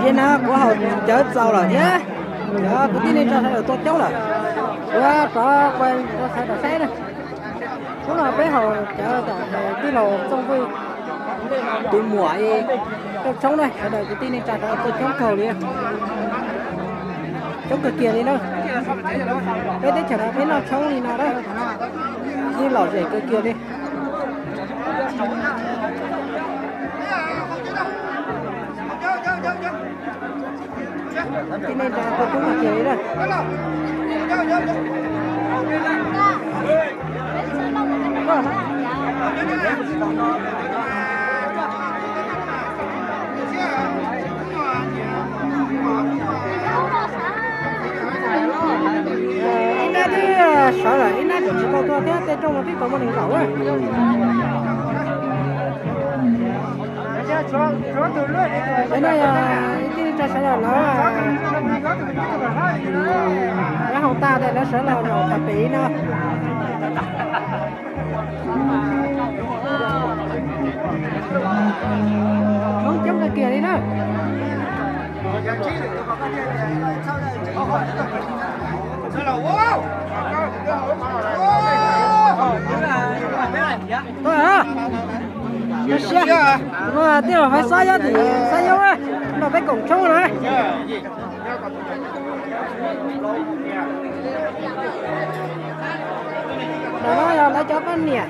Ces no kuv haus cawv txaus lawm thiab, cov kwv tij neej tsa sawv daws tuaj coob lawm, kuv rov quay rau sawv daws saib na. Hnub no peb haus cawv tom tij laug Txooj Vwj tus muam Rooj Tshoob na, sawv daws kwv tij neej tsa sawv daws tuaj coob kawg li, coob kawg kiag li na. Peb teb chaws no peb noj tshoob li no na, yeej lom zem kawg kiag li. Kwv tij neej tsa tuaj coob kawg kiag li na. Ib nab twb sawv lawm, ib nab tseem tsis tau tuaj thiab, tej rooj no twb tau muaj neeg zaum na. Peb no yog ib tij neej tsa sawv daws lawv, lawv haus tas tas lawv sawv los zaum tham pem no. Hmoob coob kawg kiag li na. Tuaj, tuaj siab, tij laug Faiv Xob Yob tim Xob Yob, nrog peb koom tshoob na. Ntawm no yog lawv cov poj niam.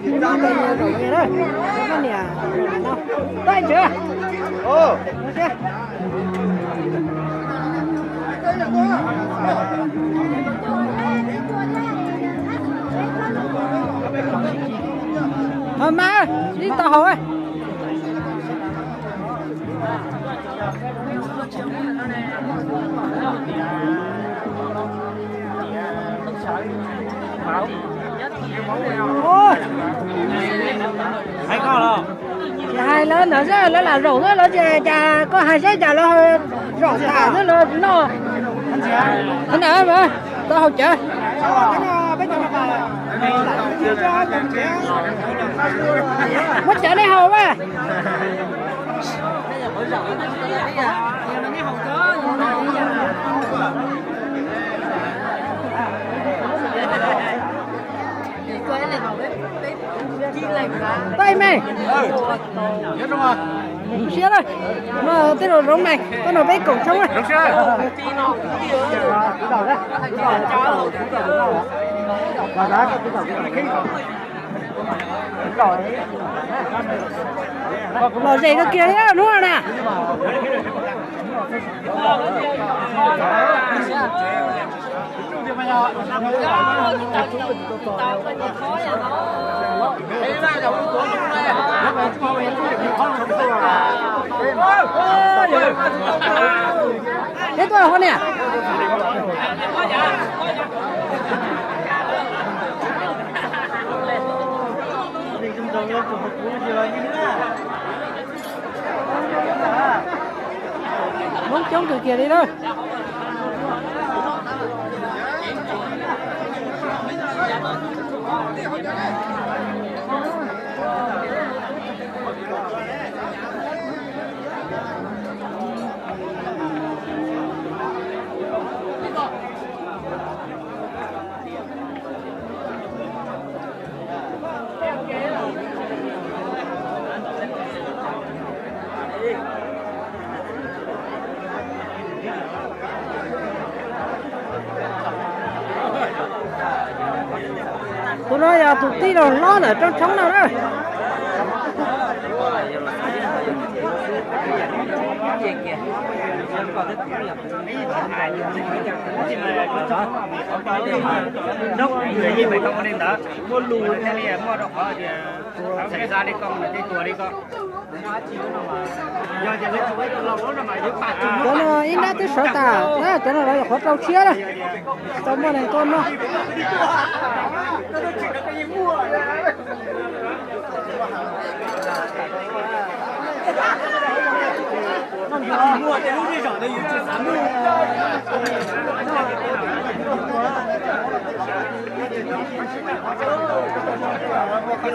Peb muab ntawm niam zaum na, cov poj niam zaum no. Tuaj ntsia. Mas ib tau haus. Hais lawv ntawd xwb, lawv lam zaum xwb, lawv tias cas koj hais saib cas lawv zaum tas xwb lawv noj. Ntawd mas tau haus cawv. Muab cawv nej haus mas. Tuaj me, zoo siab na. Tej zaum zoo me, koj nrog peb koom tshoob na. Lom zem kawg kiag li hnub no na. Peb tuaj hov niam. Hmoob coob kawg kiag li lawm. Tus no yog tus tij laug hlob ntawm rooj tshoob no na. Cov no ib nrab twb sawv tas, cov no lawv yog qhov rau siab na, tau muaj neeg tuaj noj. Tam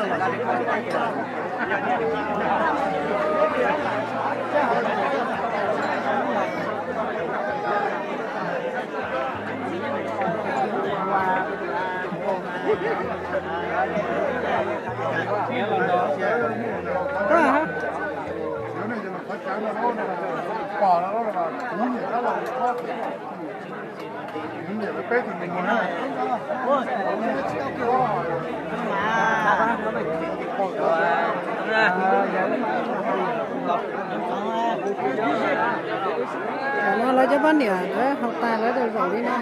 no lawv cov poj niam lawv haus tas lawv zaum li no.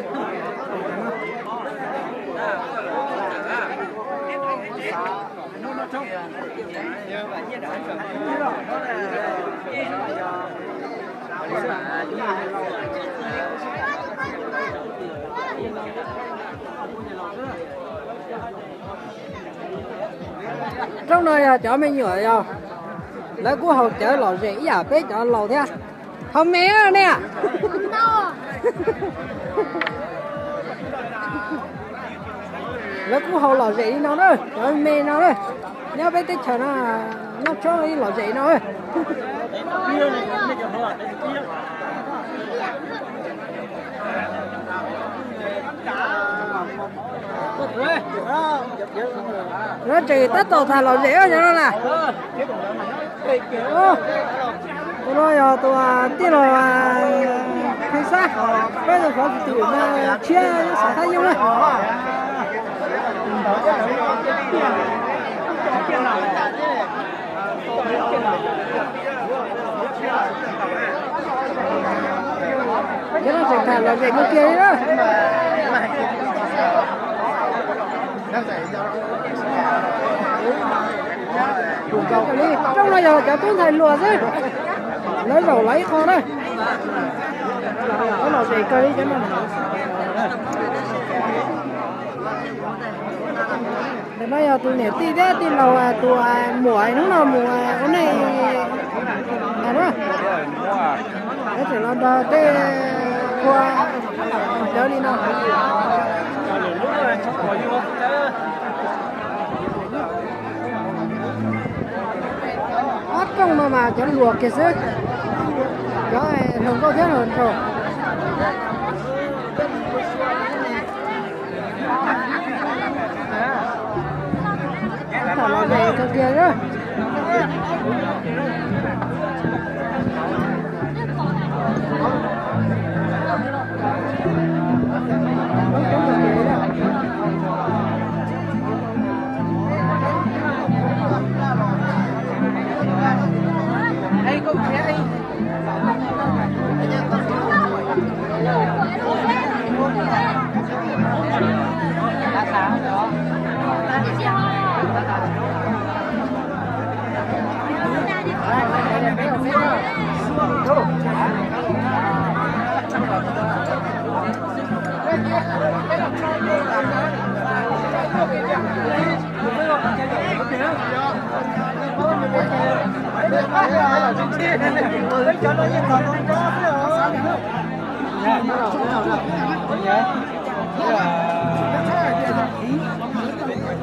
Rooj no yog cov me nyuam yog lawv kuj haus cawv lom zem ib yam peb cov laus thiab. Haus me ne. Lawv kuj haus lom zem li no na, cov me no na. Nyob peb teb chaws no noj tshoob lom zem no. Lawv tseem tab tom tham lom zem no na. Tus no yog tus tij laug Pheej Xab, peb tus xov xwm no tshiab xov Thab Yooj na. Cov no tseem tham lom zem kawg kiag li na. Rooj no yog cov tub ntxhais hluas xwb, lawv zaum lawv ib qho na. Lom zem kawg li cov no. Ntawm no yog tus niam tij thiab tij laug tus muam hnub no mus ua neej na. Lawv tseem los nrog tej ua cawv li no. Ob rooj no mas cov hluas kiag xwb, cov hluas nkauj thiab hluas nraug. Tham lom zem kawg kiag na.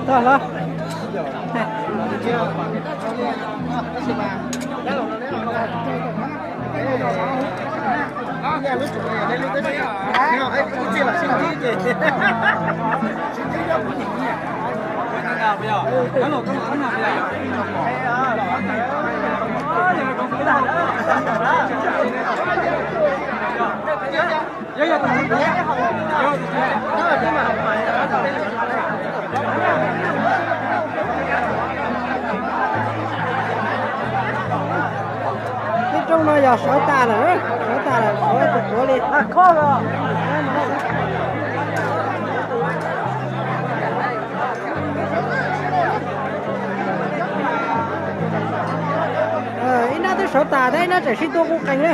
Tag lawm. Tej rooj no yog sawv tas lawm, sawv tas lawm, sawv tus puav li. Ib nab twb sawv tas thiab, ib nab tseem sib tua kuj qees na.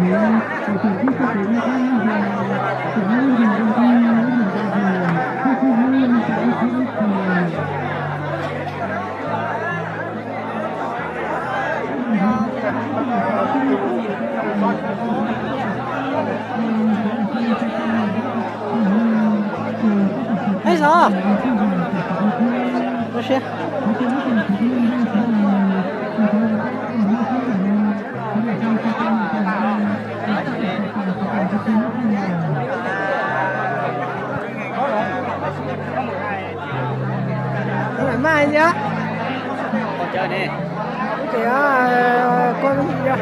Ej, xav, ua siab. Maj ntxiv. Ces kua me ntsis yog.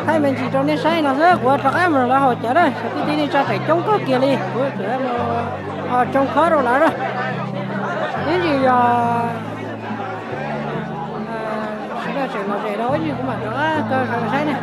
Thaij me ntsis rau nej saib no xwb, kuv rov qab mus lawv haus cawv na, kwv tij neej tsa tseem coob kawg kiag li, kuv tseem mus tsoo khob rau lawv na. Ib ntsis yog sawv daws tseem lom zem rau ib ntsis kuv mam rov qab kaw rau saib na.